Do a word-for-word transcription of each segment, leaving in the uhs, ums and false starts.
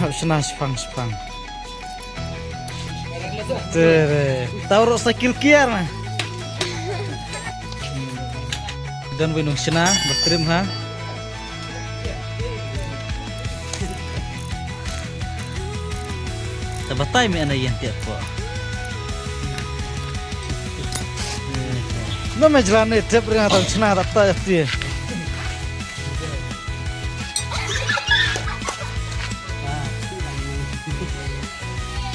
Hap shna shipang shipang. Tere. Tau rok cycle kiar na. Don wei nong shna, ba trim ha. Ta batai me ana yen tiap po. No me jlan ne tep ring atan shna ta ta ti.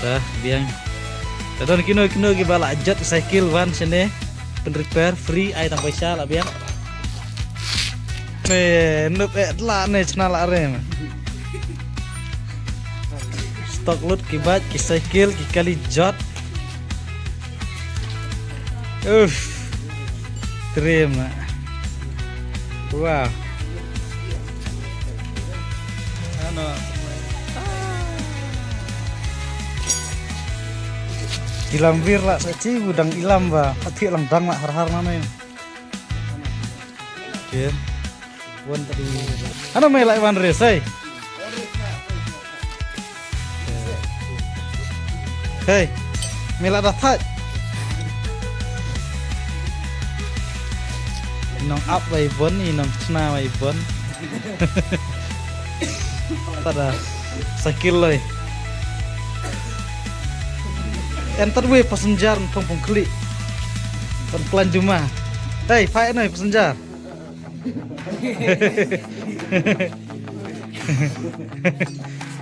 Ta biang. Ta don kino kino ki ba la jot cycle wan shane. Pyn repair free ai tang paisa la biang. Me nup eh la ne chna la rem. Stock lut ki bike ki cycle ki kali jot. Uff. Trim. Wow. Ano. Ilam wir la sa chi bu dang ilam ba. Ati lang dang la har har na ne. Wan tadi. Ano me la wan re sai. Hey. Me la da thaj. Nong ap wai bon, i nong chna wai bon. Pada sakil loi. Entar wei passenger pong pong klik. Pon klan juma. Hey, fight noi passenger.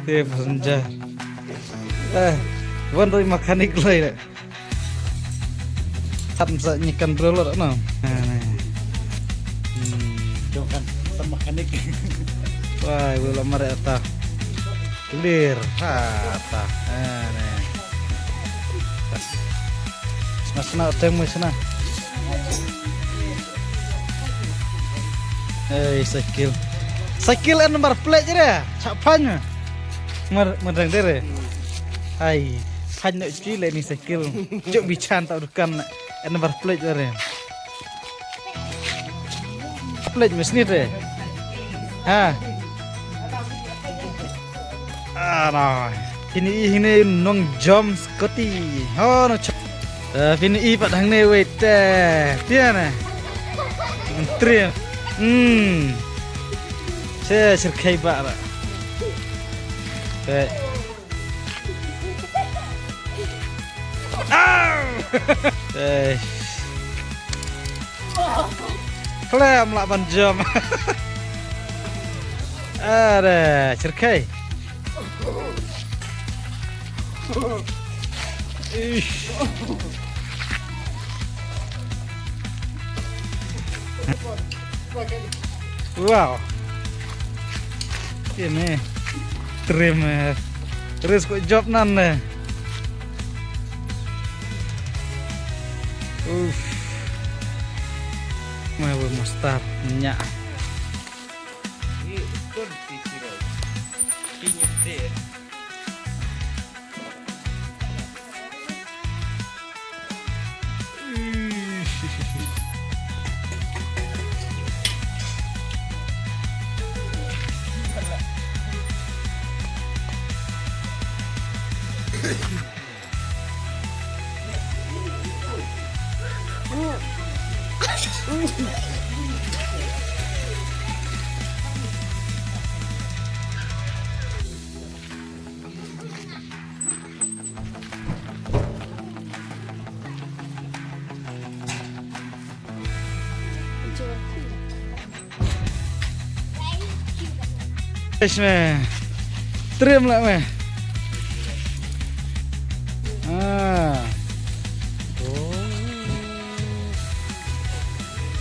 Te passenger. Eh, wan roi mechanic lai le. Sat masa nyi controller no. Nah, nah. Hmm. Jong kan, sat mechanic. Wah, ibu lamar ya ta. Clear. Ha, ta. Ha, ne. Sna sna teng mo sna. Ei, cycle. Cycle en number plate je re. Chak phan. Mar mar dang de re. Ai, phan no chi le ni cycle. Jok bi chan ta dukan en number plate je re. Plate me snit re. Ha. Ah, no. Phin i hine nong jom Scotty. Ho no. Phin i pat hangne wei te. Tian eh. Mentri. Hmm. Se sirkai ba ra. Te. Au! Eh. Klem lah ban jump. Ada, cerkai. Ish. Wow. Ini trim eh. Terus kok job nan eh. Uff. Mai we mustard nya. Eish me. Trim lah me. Ah. Oh.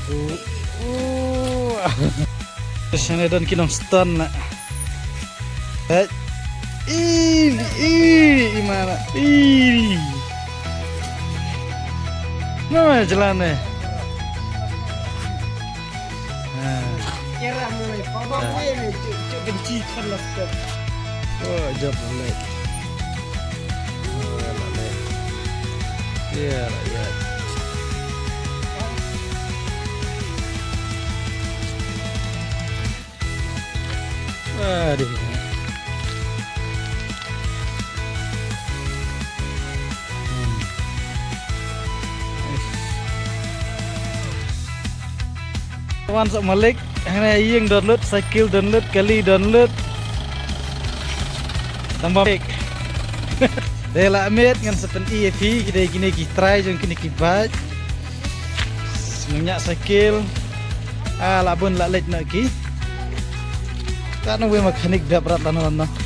Oh. Oh. Eish, ne don ki nongstun lah. Eh. Ih, ih, i mara. Ih. Nama jalan eh? Ha. Kira mulai. Papa gue ni cuk cuk benci kan lah. Oh, jawab mulai. Oh, mulai. Ya, ya. Aduh. Wan sa malik, hangne ïing don lut, cycle don lut, kali don lut. Tang ba malik. Te la miet ngan sa pyni ïa phi ki dei kine ki trai jong kine ki bike. Nang ñiah cycle. Ah, la bun la leit noh ki. Katno wei mechanic dep rat lano lano.